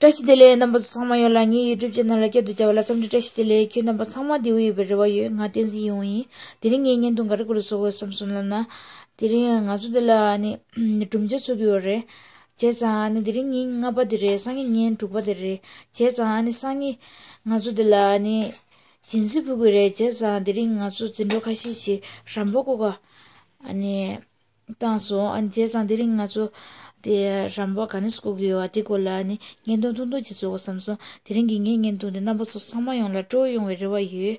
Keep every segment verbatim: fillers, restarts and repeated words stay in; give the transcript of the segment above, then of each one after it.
བཀྲ་ཤིས་བདེ་ལེགས། རྣམ་པ་ཚོ་ཚང་མ་ཡོངས་ལ་ངའི་YouTube channel ལ་བསྐྱར་དུ་བཅར་བ་ལ་འཚམས་འདྲི་བཀྲ་ཤིས་བདེ་ལེགས། ཁྱོད་རྣམ་པ་ཚང་མ་བདེ་པོ་ཡོད་པའི་རེ་བ་ཡོད། ང་བསྟན་འཛིན་ཡིན། དེ་རིང་ངས་བརྙན་ཐུང་ག་རེ་ག་རེ་བཟོ་དགོས་བསམ་སོང་ལབ་ན། དེ་རིང་ང་ཚོ་འདི་ལ་ནི་སྒྲུབ་མཆོད་ཚོགས་ཀྱི་ཡོད་རེད། བྱས་ཙང་ནི་དེ་རིང་ཉིན་ལྔ་པ་དེ་རེད། སང་ཉིན་ཉིན་དྲུག་པ་དེ་རེད། བྱས་ཙང་ནི་སང་ཉིན་ང་ཚོ་འདི་ལ་ནི་སྦྱིན་སྲེག་ཕུལ་དགོས་རེད། བྱས་ཙང་དེ་རིང་ང་ཚོ་འཛིན་གྲོགས་ཁ་ཤས་ཤིག་རམ་པ་བརྐོ་ག་ཨ་ནི་བཏང་སོང་། ཨ་ནི་བྱས་ཙང་དེ་རིང་ང་ཚོ་དེ་རམ་པ་ག་ནས་བརྐོ་གི་ཡོད་པ་དེ་སྐོར་ལ་ནི་བརྙན་ཐུང་ཐུང་ཐུང་ཅིག་བཟོ་དགོས་བསམ་སོང་། དེ་རིང་གི་ངའི་བརྙན་ཐུང་དེ་རྣམ་པ་ཚོ་ཚང་མ་ཡོངས་ལ་སྤྲོ་པོ་ཡོང་བའི་རེ་བ་ཡོད།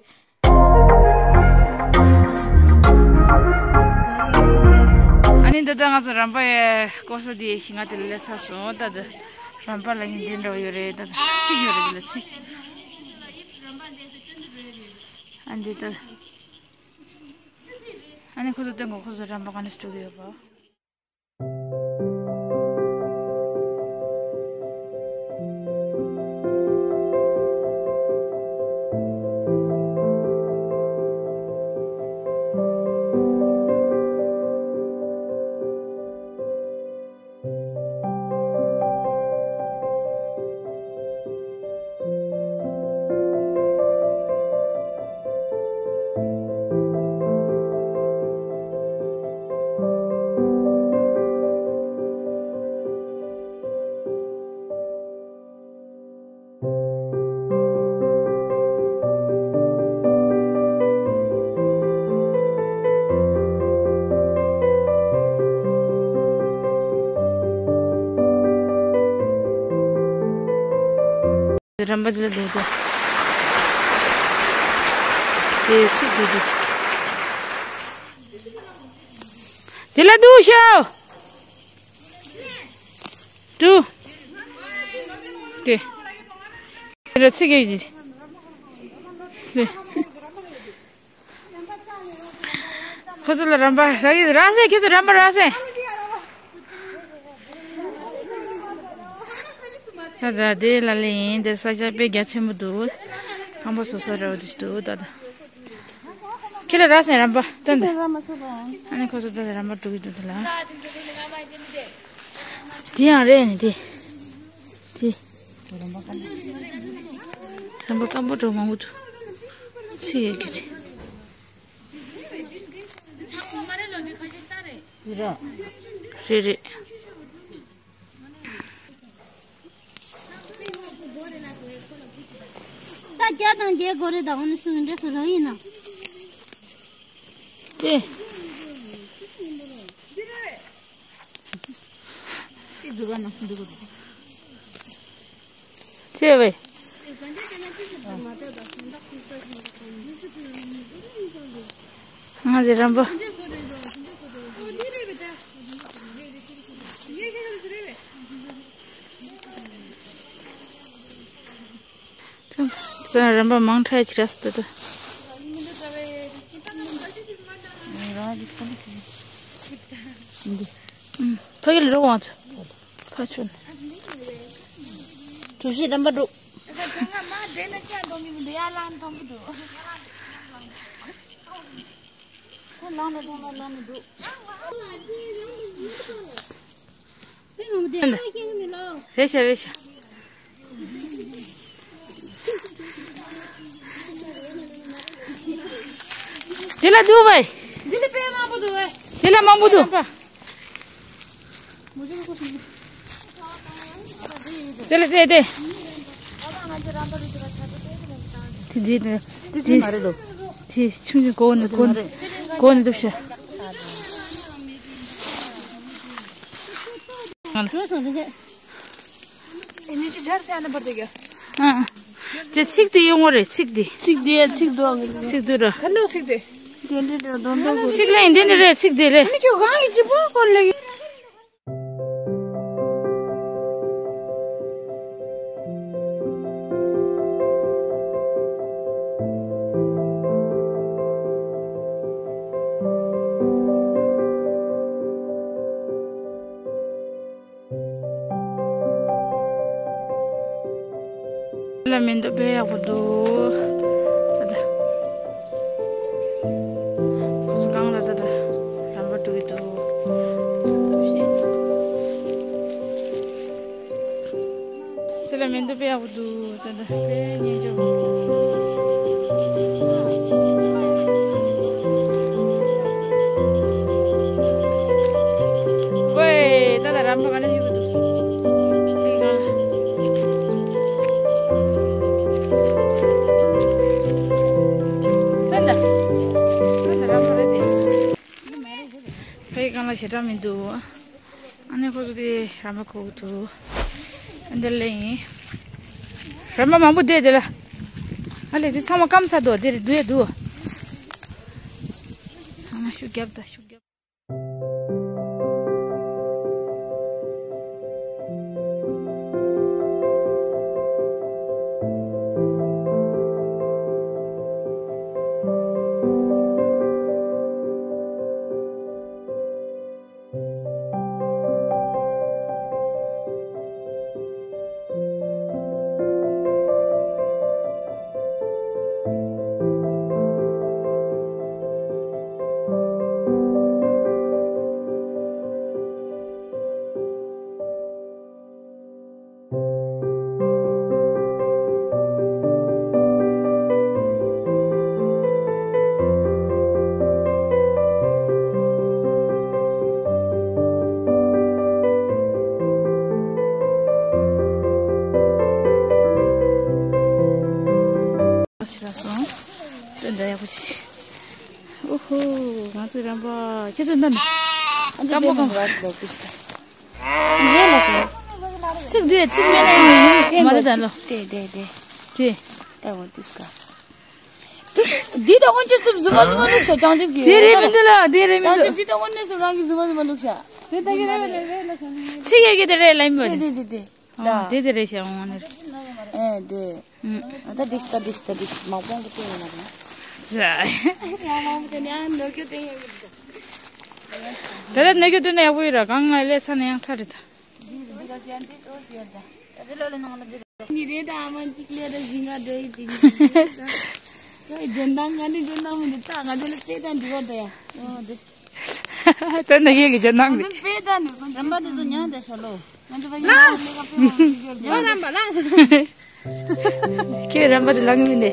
ཨ་ནི་འདི་ལྟར་ང་ཚོ་རམ་པ་ཡ་བརྐོ་ས་དེ་ཞིག་ང་དེ་ལ་སླེབས་ཚར་སོང་། ད་དེ་རམ་པ་ལ་ཡིན་འདི་འདྲ་བོ་ཡོད་རེད། ད་དེ་ཚིག་ཡོད་རེད། དེ་ལ་ཚིག་ཨ་འདི་ལྟར། ཨ་ནི་ཁོ་ཚོ་སྟོན་གོ། ཁོ་ཚོ་རམ་པ་ག་ནས་སྤྲུགས་ཡོད་པ། རམ་པ་འདི་ལ་འདུག་དོ། དེ་ཚིག་དེ་འདུག་དོ། འདི་ལ་འདུག་ཤོག་འདུག་དེ། དེ་ལ་ཚིག་གི་དེ། ཁོ་ཚོ་ལ་རམ་པ་རག་གི་རག་སེ། ཁྱེད་ཚོ་རམ་པ་རག་སེ། ད་ད་དེ་ལ་ལེ་ཡིན། དེ་ས་ཆ་དཔེ་རྒྱ་ཆེན་པོ་འདུག་ཁང་པ་བཟོ་ས་རེད་འདུག་ད་ད། ཁྱེད་ལ་རག་སེ་རམ་པ་སྟོན་ད། ཨ་ནི་ཁོ་ཚོ་ད་རམ་པ་འགྲོ་གི་འདུག་དེ་ལ། དེ་ཡང་རེད་ནི་དེ། དེ། རམ་པ་སྐམ་པོ་འགྲོ་མང་པོ་འདུག་ཚིག་ཡོད་ཀྱི་རེད། རེད་རེད། ས་རྒྱ་དང་རྒྱ་གོ་རེ་དང་འོ་ནི་སུ་འདྲེ་སུ་རང་ཡིན་ན། ཏེ། ཅེ་བེ། ང་ཟེར་རམ་པ། ཙང་རིམ་པ་མང་དྲགས་ཅིག་རག་སོང་ད། ཕ་གི་ལ་རོགས་ང་ཚོ་ཕ་ཆོད་ནས་གྲུ་བཞི་རིམ་པ་འགྲོ། རེད་ཤག་རེད་ཤག་དེ་ལ་འདུག་བས། དེ་ལ་དཔེ་མང་པོ་འདུག་བས། དེ་ལ་མང་པོ་འདུག་དེ་ལ་དེ་དེ། དེ་དེ་དེ་མ་རེད་ལོ། དེ་ཆུང་ཆུང་གོ་ནས་གོ་ནས་གོ་ནས་འདུག་ཤག་ང་ལ། ཨ། དེ་ཚིག་དེ་ཡོང་བ་རེད། ཚིག་དེ། ཚིག་དེ་ཚིག་དུ་ཚིག་དུ་ར། ཁ་ནོ་ཚིག་དེ། དེ་འདྲ་འདྲ་འདོན་འདོན་དགོས། ཚིག་ལ་ཡིན་དེ་འདྲ་རེད། ཚིག་དེ་རེད། ཨ་ནི་ཁྱོད་གང་གི་ཅི་པོ་གོ་ལེ། ལ་མི་འདུག་དཔེ་ཡག་པོ་འདུག་ད་ད། ཁོ་ཚོ་གང་ལ་ད་ད་རམ་པ་འགྲོ་གི་འདུག་དེ་ལ་མི་འདུག་པའི་ཡག་པོ་འདུག་ད་ལྟ་དཔེ་ཉེན་འཇོག་ཝེ། ད་ལྟ་རམ་པ་ག་ནས་ཡོད་འདུག་དེ་གང་། ད་ལྟ་ད་ལྟ་རམ་པ་རེད་དེ། ཕའི་སྒང་ལ་ཞེ་དྲག་མི་འདུག་ཨ་ནི་ཁོ་ཚོ་དེ་རམ་པ་ཁོག་ཏུ། ཨ་འདི་ལ་ཡིན། རམ་པ་མང་པོ་བསྡད་དེ་ལ། ཨ་ལས་དེ་ཚང་མ་སྐམ་ཚར་འདུག་དེ་རེད་འདུག་ཡ་འདུག་ཨ་ཤུགས་རྒྱབ་ད་ཤུགས་རྒྱབ། ལ་སོང་། དོན་འདྲ་ཡག་པོ་ཞིག་ཨོ་ཧོ། ང་ཚོའི་རམ་པ། ཁྱེད་ཚོ་འདི་ན། སྐམ་པོ་སྐམ་པོ། རེད་ལ་སོང་། ཚིག་འདུས་ཚིག་མེད་ན་ཡང་མ་རེད་ད་ལོ། དེ་དེ་དེ། དེ། ད་འོ་དུས་ཀ་འདི་ད་དབོན་ཆེ་སུབ་ཟུ་མ་ཟུ་མ་ལུག་ཤ་ཅང་ཅིག་གི། དེ་རེད་མི་འདུག་ལ་དེ་རེད་མི་འདུག་ཅང་ཅིག་འདི་ད་དབོན་ནས་སུབ་རང་གི་ཟུ་མ་ཟུ་མ་ལུག་ཤ། དེ་ད་གི་རེད་རེད་རེད་ལ་ཤ། ཚིག་ཡོད་གི་དེ་རེད་ལ་ཡིན་པ་དེ་རེད། དེ་དེ་དེ། ཨ་དེ་དེ་རེད་ཤ་འོང་ནི་རེད། ཨེ་དེ། ཨ་ད་འགྲིགས་ད་འགྲིགས་ད་འགྲིགས་མ་པོང་གི་སྟེང་ཡོད་མ་རེད། ཛ། ཡང་མ་པོ་དེ་ནས་ནོར་གྱི་སྟེང་ཡོད་གི། ད་ལྟ་ནོར་གྱི་སྟེང་ན་ཡག་པོ་ཡོད་ར་གང་ང་ལས་ས་ནས་ཡང་ཚ་རེད་ད། ཉི་རེད་ཨ་མ་གཅིག་ལས་ད་ཟིང་ང་འདྲ་ཡི་དེ་ཉི་རེད། ད་ཇན་དང་ང་ནི་ཇན་དང་མི་འདུག་ད་ང་ཚོ་ལ་དཔེ་དང་འདི་བ་ད་ཡ། ཨོ་དེ། ད་ནི་ཡེ་གི་ཇན་དང་ང་འདི། ཚོ་དཔེ་དང་འདི་བ་རམ་པ་དེ་ཚོ་ཉང་དེ་ཤོ་ལོ། ང་ཚོ་བ་ཡིན་ན་ལས་ཀ་དཔེ་མང་པོ་ཞིག་ཡོད་ལོ་རམ་པ་ལ། ཁྱེད་རམ་པ་དེ་ལངས་མི་འདི།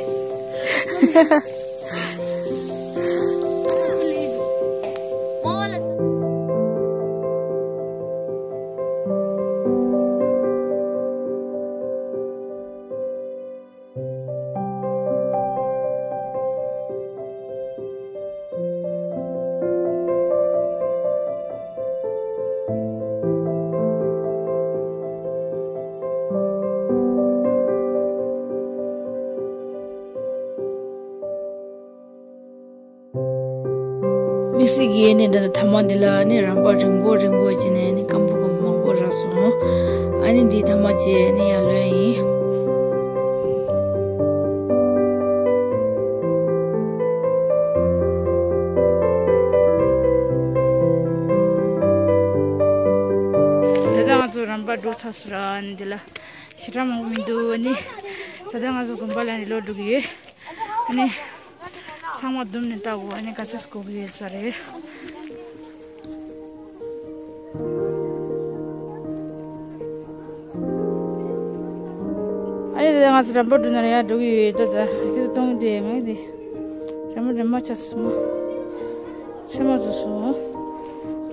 དམིགས་བསལ་གྱི་ཨ་ནི་ད་ལྟ་ཐ་མག་འདི་ལ་ཨ་ནི་རམ་པ་རིང་པོ་རིང་པོ་བྱས་ནས་ཨ་ནི་སྐམ་པོ་སྐམ་པོ་མང་པོ་རག་སོང་། ཨ་ནི་འདི་ཐ་མག་བྱས་ཨ་ནི་ཡར་ལོན་ཡིན། ད་ལྟ་ང་ཚོ་རམ་པ་འགྲོ་ཚར་སོང་ར། ཨ་ནི་འདི་ལ་ཞེ་དྲག་མང་པོ་མི་འདུག་ཨ་ནི་ད་ལྟ་ང་ཚོ་དགོན་པ་ལ་ནི་ལོག་འགྲོ་གི་ཡོད། ཨ་ནི། ཚང་མ་བསྡོམས་ནས་ལྟ་དགོས། ཨ་ནི་ག་ཚོད་དགོས་ཀྱི་ཡོད་ས་རེད། ཨ་ནི་ད་ང་ཚོ་རམ་པ་འགྲོ་ན་ཡར་འགྲོ་གི་ཡོད། ད་ད་ཁྱེད་ཚོ་མཐོང་གི་འདུག་མ་འདི། རམ་པ་རིང་མོ་ཆགས་སོང་། མཚན་མོ་བཟོས་སོང་།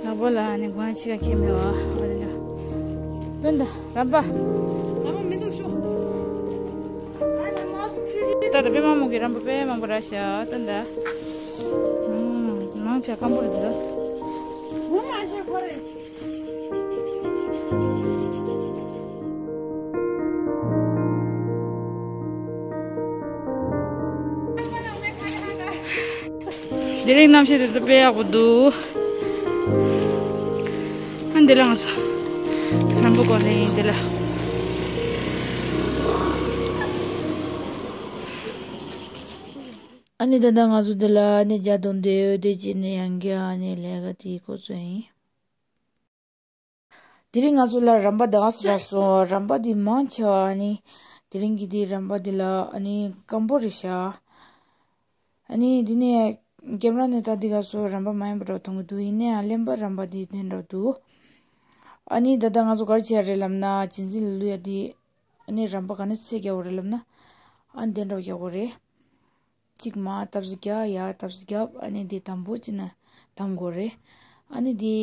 ནག་པོ་ལ་ཨ་ནི་སྒོ་ང་ཕྱི་ཁ་ཁྱེར་མེད་པ། ཨ་ནི་ད། དོན་དག་རམ་པ། ད་ལྟ་དཔེ་མང་མོ་གི་རམ་པ་དཔེ་མང་པོ་རག་ཤག་ད་ལྟ། ཨུམ། མང་ཆེ་སྐམ་པོ་རེད་འདུག་དེ་རིང་གནམ་གཤིས་དེ་ཚོ་དཔེ་ཡག་པོ་འདུག་ཨ་འདི་ལ་ང་ཚོ་རམ་པ་སྐོར་ལ་ཡིན་འདི་ལ། ཨ་ནི་ད་ལྟ་ང་ཚོ་འདི་ལ་ཨ་ནི་ཇ་འཐུང་དུས་འོད་སྡེར་བྱས་ནས་ཡང་བསྐྱར་ཨ་ནི་ལས་ཀ་དེ་འགོ་བཙུགས་ཡིན། དེ་རིང་ང་ཚོ་ལ་རམ་པ་ད་ག་ཚོད་རག་སོང་། རམ་པ་འདི་མང་ཆེ་བ་ཨ་ནི་དེ་རིང་གི་འདི་རམ་པ་འདི་ལ་ཨ་ནི་སྐམ་པོ་རེད་ཤག་ཨ་ནི་འདི་ནས་ཀེམ་ར་ནས་ད་འདི་ག་ཚོད་རམ་པ་མ་ཡིན་པ་འདྲ་མཐོང་གི་འདུག་ཡིན་ནའང་གླེན་པ་རམ་པ་འདི་དེ་འདྲ་འདུག་ཨ་ནི་ད་ལྟ་ང་ཚོ་ག་རེ་བྱས་རེད་ལབ་ན་གཅན་གཟན་ལ་བླུག་ཡ་འདི། ཨ་ནི་རམ་པ་ག་ནས་ཚད་རྒྱག་དགོས་རེད་ལབ་ན། ཨ་ནི་དེ་འདྲ་རྒྱག་དགོས་རེད། གཅིག་མར་སྟབས་གཟིག་རྒྱག་ཡར་སྟབས་གཟིག་རྒྱག་ཨ་ནི་དེ་དང་པོ་བྱས་ན་གདམ་དགོས་རེད། ཨ་ནི་དེ་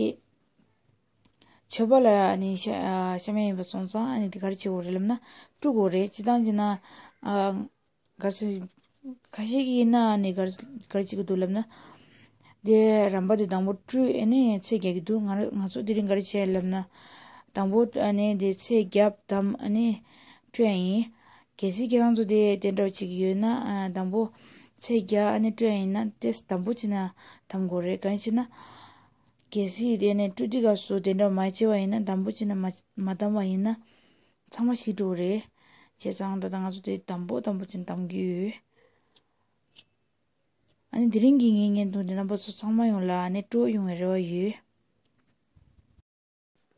མཆོད་པ་ལ་ཨ་ནི་ཤ་ཨ་ཤ་མེད་ཡིན་པ་སོང་ཙང་ཨ་ནི་དེ་ག་རེ་བྱེད་དགོས་རེད་ལབ་ན་བཀྲུ་དགོས་རེད། སྤྱིར་བཏང་བྱས་ན་ཨ་ག་ཚོད་ཁ་ཤས་ཀྱིས་ཡིན་ན་ཨ་ནི་ག་རེ་ག་རེ་བྱེད་ཀྱི་འདུག་ལབ་ན། དེ་རམ་པ་དེ་དང་པོ་བཀྲུས་ཨ་ནི་ཚད་རྒྱག་གི་འདུག་ང་ར་ང་ཚོ་དེ་རིང་ག་རེ་བྱས་ལབ་ན། དང་པོ་ཨ་ནི་དེ་ཚད་རྒྱབ་གདམ་ཨ་ནི་བཀྲུ་ཡ་ཡིན། གལ་སྲིད་ཁྱེད་རང་ཚོ་དེ་དེ་འདྲ་བྱེད་ཀྱི་ཡོད་ན་ཨ་དང་པོ་ཚད་རྒྱག་ཨ་ནི་བཀྲུ་ཡ་ཡིན་ན་དེ་དང་པོ་བྱས་ན་གདམ་དགོས་རེད། གང་ཡིན་ཟེར་ན། གལ་སྲིད་དེ་ནས་བཀྲུ་དུས་སྐབས་སུ་དེ་འདྲ་མ་བྱས་པ་ཡིན་ན་དང་པོ་བྱས་ན་མ་མ་གདམ་པ་ཡིན་ན་ཚང་མ་ཞིག་འགྲོ་རེད། བྱས་ཙང་ད་ལྟ་ང་ཚོ་དེ་དང་པོ་དང་པོ་བྱས་ན་གདམ་གྱི་ཡོད། ཨ་ནི་དེ་རིང་གི་ངའི་བརྙན་ཐུང་འདི་རྣམ་པ་ཚོ་ཚང་མ་ཡོངས་ལ་ཨ་ནི་སྤྲོ་ཡོང་བའི་རེ་བ་ཡོད།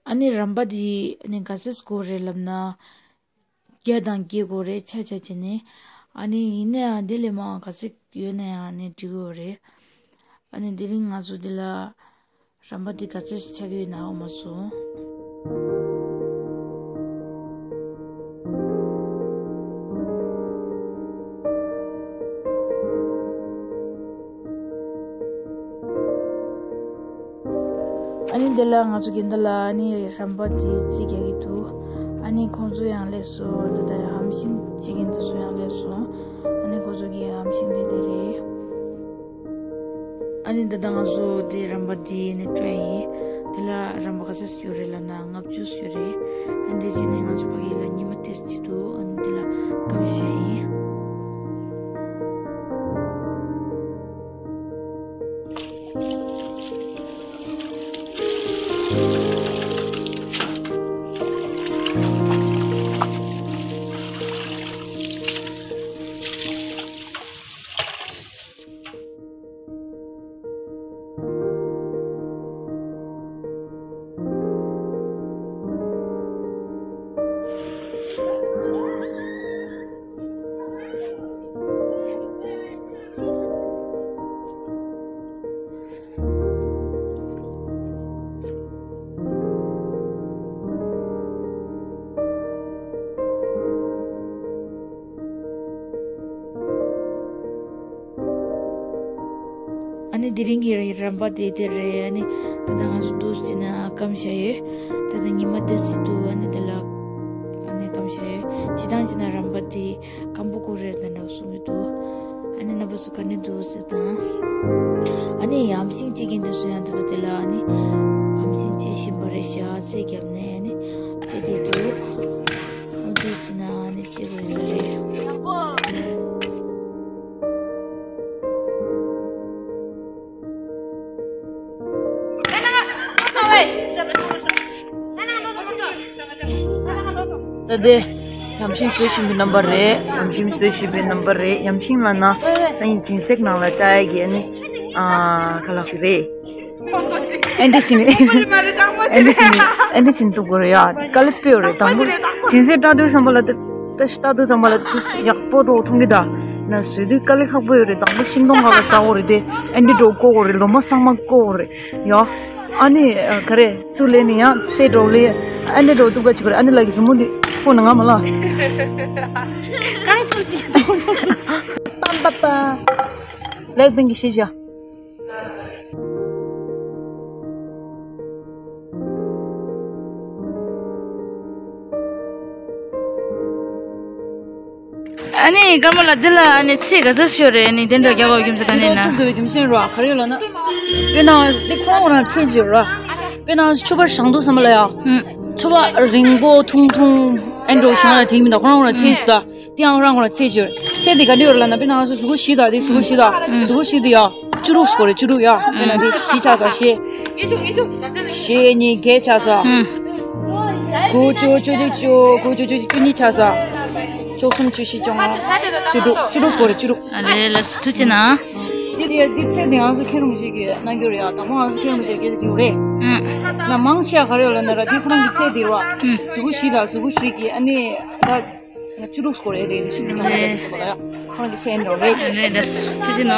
ཨ་ནི་རམ་པ་འདི་ཨ་ནི་ག་ཚོད་དགོས་རེད་ལབ་ན། བརྒྱ་དང་བརྒྱད་དགོས་རེད་ཆ་ཆ་བྱས་ནས། ཨ་ནི་ཡིན་ན་ཡང་འདི་ལས་མང་བ་ག་ཚོད་ཡོད་ན་ཡང་ཨ་ནི་འགྲིག་གི་ཡོད་རེད། ཨ་ནི་དེ་རིང་ང་ཚོ་འདི་ལ་རམ་པ་འདི་ག་ཚོད་ཆགས་ཀྱི་ཡོད་ན་ཧ་གོ་མ་སོང་། ཨ་ནི་དེ་ལ་ང་ཚོ་རྒན་ད་ལ་ཨ་ནི་རམ་པ་དེ་རྩིས་རྒྱག་གི་འདུག་ཨ་ནི་ཁོང་ཚོ་ཡང་སླེབས་སོང་། ད་ལྟ་ཡང་ཧམ་ཤིང་བྱེད་མཁན་དེ་ཚོ་ཡང་སླེབས་སོང་། ཨ་ནི་ཁོང་ཚོ་གི་ཧམ་ཤིང་དེ་དེ་རེད། ཨ་ནི་ད་ལྟ་ང་ཚོ་དེ་རམ་པ་དེ་ནས་སྤྲད་ཡིན། དེ་ལ་རམ་པ་ག་ཚོད་ཡོད་རེད་ལབ་ན་ལྔ་བཅུ་ཡོད་རེད། ཨ་ནི་དེ་བྱས་ནས་ང་ཚོ་ཕ་གི་ལ་ཉི་མ་དེ་ཅི་འདུག་ཨ་ནི་དེ་ལ་སྐམ་བཞག་ཡིན། ཨ་ནི་དེ་རིང་གི་ར་རམ་པ་དེ་དེ་རེད། ཨ་ནི་ད་ལྟ་ང་ཚོ་འདུག་ཟེར་ན་སྐམ་བཞག་ཡོད། ད་ལྟ་ཉི་མ་དེ་ཚོ་འདུག་ཨ་ནི་དེ་ལ་ཨ་ནི་སྐམ་བཞག་ཡོད། སྤྱིར་བཏང་བྱས་ན་རམ་པ་དེ་སྐམ་པོ་དགོས་རེད་ད་འདྲ་གསུང་གི་འདུག་ཨ་ནི་རྣམ་པ་ཚོ་ག་ནས་འདུག་ཟེར་དང་། ཨ་ནི་ཡམ་ཤིང་གཅིག་གིན་དུ་སོ་ཡང་དུ་དུ་དེ་ལ་ཨ་ནི་ཡམ་ཤིང་གཅིག་བཞིན་པ་རེད་ཤག་ཚེ་རྒྱབ་ནས་ཨ་ནི་ཚེ་དེ་དུ་འདུག་ཟེར་ན་ཨ་ནི་ཚེ་རུ་ཡིན་ས་རེད། ད་དེ་ཡམ་ཤིང་བཟོས་བཞིན་པའི་རྣམ་པ་རེད། ཡམ་ཤིང་བཟོས་བཞིན་པའི་རྣམ་པ་རེད། ཡམ་ཤིང་ལ་ན་སང་ཉིན་སྦྱིན་སྲེག་ནང་ལ་བཅའ་ཡ་གི་ཨ་ནི་ཨ་ཁ་ལག་ཞིག་རེད། ཨེ་འདྲ་བྱས་ནས་ཨེ་འདྲ་བྱས་ནས་ཨེ་འདྲ་བྱས་ནས་འདུག་དགོས་རེད་ཡ། དཀའ་ལས་དཔེ་ཡོད་རེད། དང་པོ་སྦྱིན་སྲེག་བཀྲ་དུས་བསམ་པ་ལ་དེ་ད་ཤི་བཀྲ་དུས་བསམ་པ་ལ་དེ་ཡག་པོ་འགྲོ་མཐོང་གི་ད་ན་བཟོས་དུས་དཀའ་ལས་ཁག་པོ་ཡོད་རེད། དང་པོ་ཤིང་སྡོང་ཁ་ལ་ཟ་དགོས་རེད། དེ་ཨེ་འདྲ་འགྲོ་བཀོག་དགོས་རེད། ལོ་མ་ཚང་མ་བཀོག་དགོས་རེད་ཡ། ཨ་ནི་ག་རེ་ཚུར་ལེན་ནི་ཡང་སེ་འགྲོ་ལེ་ཨ་ནི་འགྲོ་ཐུབ་པ་ཅིག་གོ་རེད། ཨ་ནི་ལ་གི་ཟུ་མོ་འདི་ཁོ་ན་ང་མ་ལ་གང་ཐུབ་ཅིག་ཐུབ་ཐུབ་ཐུབ་པམ་པ་པ་ལེགས་ལྡན་གྱི་ཤེས་བྱ། ཨ་ནི་སྐར་མ་ལ་འདི་ལ་ཨ་ནི་ཚེ་ག་ཚོད་ཤོར་རེད། ཨ་ནི་དེ་འདྲ་རྒྱག་པ་རྒྱུ་མཚན་ག་ནས་ན། ཐུབ་དགོས་པའི་རྒྱུ་མཚན་རོ་ག་རེ་ཡོད་ལ་ན། དཔེར་ན་འདི་ཁོ་རང་ཚེ་ཅིག་རོ། དཔེར་ན་ཆུ་བར་བཞེངས་འདུག་བསམ་པ་ལ་ཡ། ཧུམ། ཆུ་བ་རིང་པོ་ཐུང་ཐུང་ཨེ་འགྲོ་བཞེངས་ལ་དྲིང་མི་འདུག་ཁོ་རང་རང་ཚེ་ཞིག་ད། དེ་ཡང་རང་རང་ཚེ་ཅིག་ཚེ་འདི་ག་འདྲ་ཡོད་ལ་ན། དཔེར་ན་ང་ཚོ་གཟུགས་པོ་བཞི་ད། དེ་གཟུགས་པོ་བཞི་ད། གཟུགས་པོ་བཞི་དེ་ཡ། བཅུ་དྲུག་སྐོར་རེད། བཅུ་དྲུག་ཡ། དཔེར་ན་དེ་བཞི་ཆགས་ས་བཞི། བཞི་གཉིས་བརྒྱད་ཆགས་ས། ཧུམ། དགུ་བཅུ་བཅུ་གཅིག་བཅུ། དགུ་བཅུ་བཅུ་གཅིག་བཅུ་གཉིས་ཆགས་ས། བཅུ་གསུམ་བཅུ་བཞི་བཅོ་ལྔ། བཅུ་དྲུག་བཅུ་དྲུག་སྐོར་རེད། བཅུ་དྲུག་ཨ་ལེ་ལ་སུ་ཐུག་ཅི་ན། འདི་འདི་འདི་ཚེ་འདི་ང་ཚོ་ཁྱེད་རང་ཞིག་གིས་གནང་རྒྱུ་རེད་ཡ། དང་པོ་ང་ཚོ་ཁྱེད་རང་ཞིག་གིས་དེ་རེད། ཧུམ། ན་མང་ཆེ་ག་རེ་ཡོད་ལ་ན་ར་དེ་ཁོ་རང་གི་ཚེ་འདི་རེད་བ། ཧུམ། གཟུགས་པོ་བཞི་དང་གཟུགས་པོ་བཞི་གི་ཨ་ནི་ད་བཅུ་དྲུག་སྐོར་རེད་རེད། ལི་ཤི་འདི་ག་རེ་རེད་ཟེར་བ་ལ་ཡ། ཁོ་རང་གི་ཚེ་འདི་རེད། ཨ་ལེ་ལ་སུ་ཐུག་ཅི་ན།